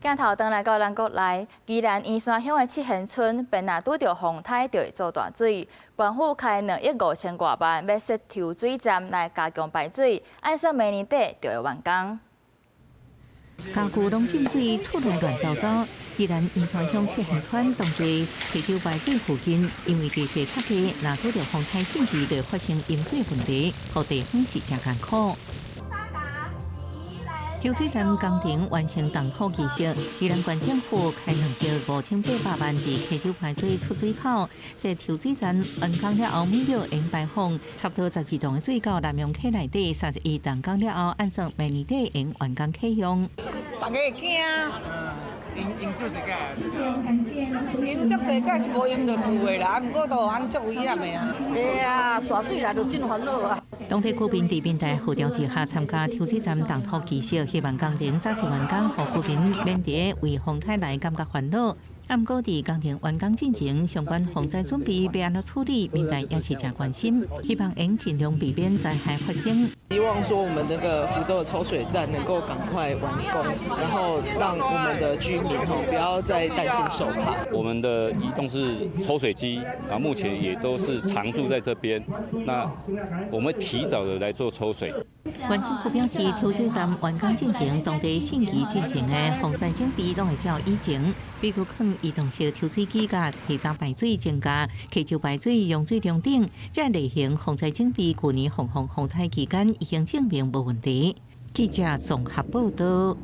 鏡頭轉來到咱國內，宜蘭員山鄉的七賢村，便若拄著風颱就會做大水，縣府開2億5千外萬，欲設抽水站來加強排水，按算明年底就會完工。家具攏浸水，厝內亂糟糟。宜蘭員山鄉七賢村當地溪洲排水附近，因為地勢較低，若拄著風颱汛期就發生淹水問題，予地方是誠艱苦。抽水站工程完成動土儀式，宜蘭縣政府開2億5800萬佇溪洲排水出水口設抽水站，完工了後每秒會排放差不多12噸的水到南洋溪內底，31動工了後，按算明年底會完工啟用。大家會驚。淹淹足濟擺？淹足濟擺是無淹著厝的啦，毋過都按足危險的啊。會啊，大水來就真煩惱啊。當地居民佇民代號召之下參加抽水站動土儀式，希望工程早日完工，予居民免佇為風颱來感覺煩惱。毋過佇工程完工進前，相關防災準備欲按怎處理，民代也是誠關心，希望會盡量避免災害發生。希望說我們那個浮洲的抽水站能夠趕快完工，然後讓我們的居民吼不要再擔心受怕。我們的移動式抽水機啊，目前也都是常駐在這邊。那我們提早的來做抽水。縣政府表示，抽水站完工進前，當地汛期進前的防災準備攏會照以前，比如講移動式抽水機佮提早排水增加溪洲排水用水量等，這類型防災準備，舊年鳳凰風颱期間已經證明無問題。記者綜合報道。